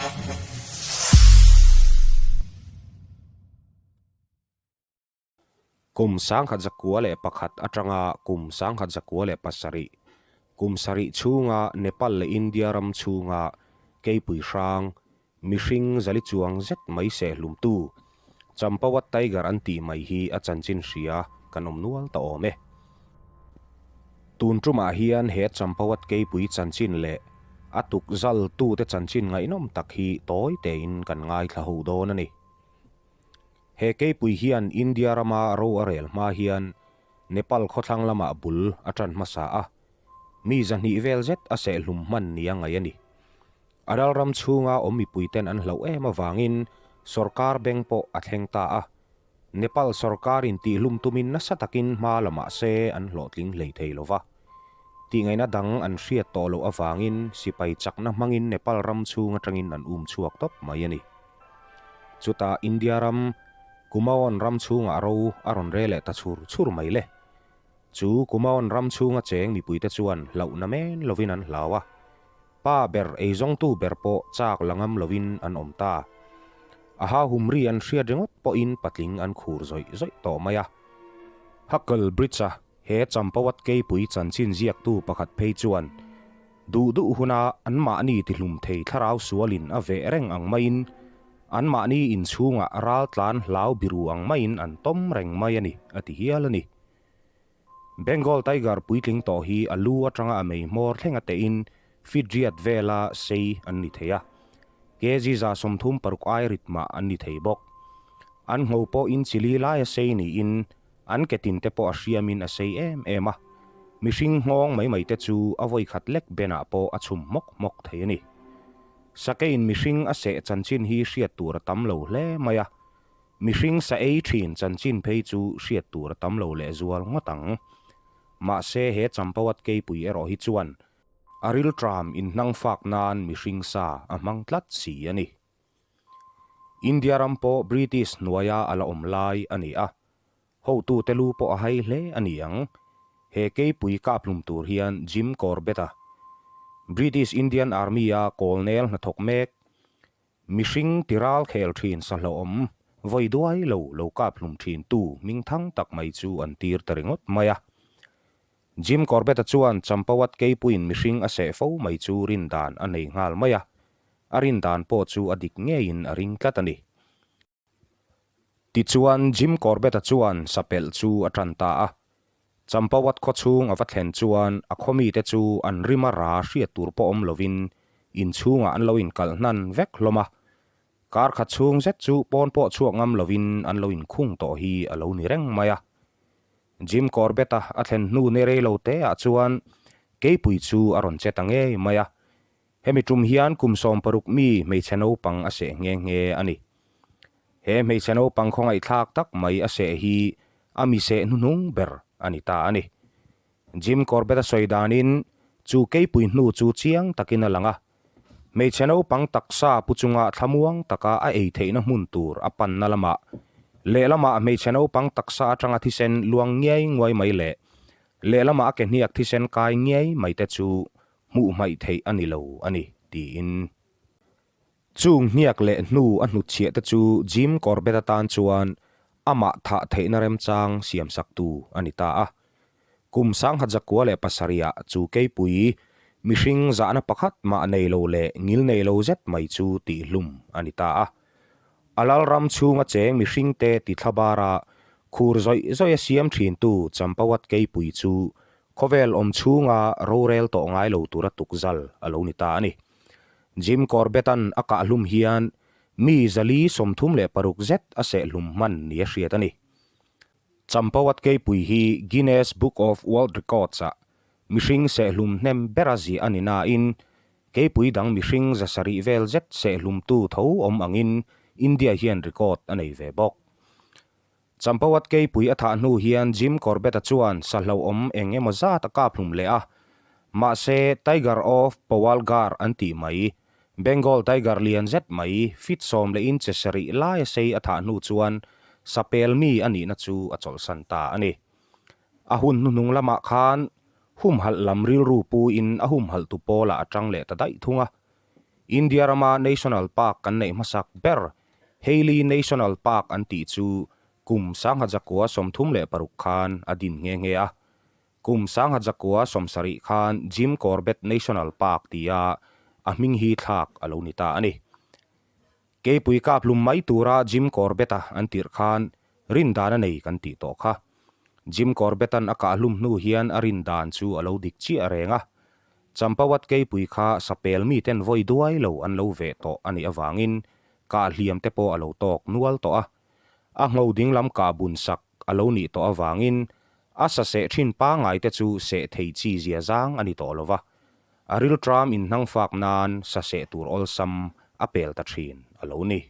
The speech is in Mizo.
Kum 1901 atanga kum 1907, kum sarih chhunga Nepal leh India ram chhunga keipui hrang, mihring zali chuang zet mai sehhlumtu, Champawat Tiger an tih mai hi a chanchin hria kan awm nual ta awm e. Tun tumah hian he Champawat keipui chanchin leh a tuk zaltute chanchin ngaihnawm tak hi tawi tein kan ngaithla ho dawn a ni. He keipui hian India rama ro a rel hma hian Nepal khawthlang lamah bul a tan hmasa a, mi zahnih vel zet a sehhlum hman nia ngaih a ni. A ralram chhunga awm mipuiten an hlauh em avangin sorkar beng pawh a thleng ta a, Nepal sorkarin tihhlum tumin nasa takin hma la mah se an hlawhtling hlei thei lo va. Tihngaihna dang an hriat tawh loh avangin sipai chakna hmangin Nepal ram chhung atangin an um chhuak tawp mai a ni. Chutah India ram Kumaon ram chhungah ro a rawn re leh ta chhur chhur mai le. Chu Kumaon ram chhunga cheng mipuite chuan hlauhna men lovin an hlau a. Pa ber eizawngtu ber pawh chak la ngam lovin an awm ta. A hahum ri an hriat ringawt pawhin patling an khur zawih zawih tawh mai a. Huckle Bridge-a he Champawat keipui chanchin ziaktu pakhat phei chuan Duh duh huna anmahni tihlum thei thlarau sualin a veh reng ang maiin, anmahni inchhungah ral tlan hlau biru ang maiin an tawm reng mai a ni, a ti hial a ni. Bengal Tiger puitling tawh hi a lu atanga a mei hmawr thlenga tein feet riat vela sei an ni thei a, kg 36 ai rit mah an ni thei bawk. An ngho pawh inchi li laia sei niin An ke tin te pawh a hriamin a sei em em a, mihring nghawng mai mai te chu a vawi khat lek benah pawh a chhum hmawk hmawk thei a ni. Sakeiin mihring a seh chanchin hi hriat tur a tam lo hle mai a, mihring sa ei thin chanchin phei chu hriat tur a tam lo lehzual ngawt ang. Mahse he Champawat keipui erawh hi chuan a rilṭam inhnangfak nan mihring sa a hmang tlat si a ni. India ram pawh British hnuaia a la awm lai a ni a, hotute lu pawh a hai hle a ni ang. He keipui kaphlum tur hian Jim Corbett-a, British Indian Army-a kawlnel hnathawk mek, mihring tiral khel thin sahlawhawm vawi duai lo lo kaphlum thintu hmingthang tak mai chu an tir ta ringawt mai a. Jim Corbett-a chuan Champawat keipuiin mihring a seh fo mai chu rindan a nei nghal mai a, A rin dan pawh chu a dik ngeiin a ring tlat a ni. Tichuan, Jim Corbett-a chuan sapelh chu a tan ta a. Champawat khaw chhung a va thlen chuan a khaw mite chu an rim a ra hriat tur pawh awm lovin inchhungah an lo inkalh hnan vek hlawm a. Kar khat chhung zet chu pawn pawh chhuak ngam lovin an lo inkhung tawh hi a lo ni reng mai a. Jim Corbett-a a thlen hnu ni rei lo teah chuan keipui chu a rawn che ta ngei mai a. Hemi tum hian kum 60 mi hmeichhe naupang a seh nghe nghe a ni. He hmeichhe naupang khawngaihthlak tak mai a seh hi a mi seh hnuhnung ber a ni ta a ni. Jim Corbett a sawi danin chu keipui hnu chu chiang takin a lang a. Hmeichhe naupang taksa pu chunga thlamuang taka a ei theihna hmun tur a panna lamah lehlamah hmeichhe naupang taksa atanga thisen luang ngiai nguai mai leh lehlamah a ke hniak thisen kai ngiai mai te chu hmuh hmaih theih a ni lo a ni, tiin. Chung hniak leh hnu a hnutchhiah te chu Jim Corbett atan chuan amah thah theihna remchang siamsaktu a ni ta a. Kum 1907 ah chu keipui mihring zahna pakhat mah nei lo leh ngil nei lo zet mai chu tihhlum a ni ta a. A lalram chhunga cheng mihringte tithlabara khur zawih zawih a siam thintu Champawat keipui chu Khawvel awm chhunga rorel tawh ngai lo tura tukzal a lo ni ta a ni. Jim Corbett-a'n a kahhlum hian mi 436 zet a sehhlum hman nia hriat a ni. Champawat keipui hi Guinness Book of World Records-ah mihring sehhlum hnem bera ziah a ni nain keipui dang mihring 700 vel zet sehhlumtu tho awm angin India hian record a nei ve bawk. Champawat keipui a thah hnu hian Jim Corbett-a chuan sa hlauhawm eng emaw zat a kap hlum leh a. Mahse, Tiger of Powalgarh an tih mai, Bengal Tiger lian zet mai, feet sawm leh inche sarih laia sei a thah hnu chuan sa pel mi a nihna chu a chawlhsan ta a ni. A hun hnuhnung lamah khan humhalh lam rilru puin a humhalhtu pawlah a tang leh ta daih thung a. India rama National Park kan neih hmasak ber Hailey National Park an tih chu kum 1936 khan a din nghe nghe a. Kum 1970 khan Jim Corbett National Park tia a hming hi thlak a lo ni ta a ni. Keipui kap lum mai tura Jim Corbett-a an tirh khan rindan a nei kan tih tawh kha. Jim Corbett-a'n a kah hlum hnu hian a rindan chu a lo dik chiah reng a. Champawat keipui kha sapel miten vawi duai lo an lo veh tawh a nih avangin kah hliam te pawh a lo tawk nual tawh a. A ngho dinglam kah bun sak a lo nih tawh avangin a sa seh thin pangngai te chu seh thei chi zia zang a ni tawh lo va. A rilṭam inhnangfak nan sa seh tur awlsam a pel ta thin a lo ni.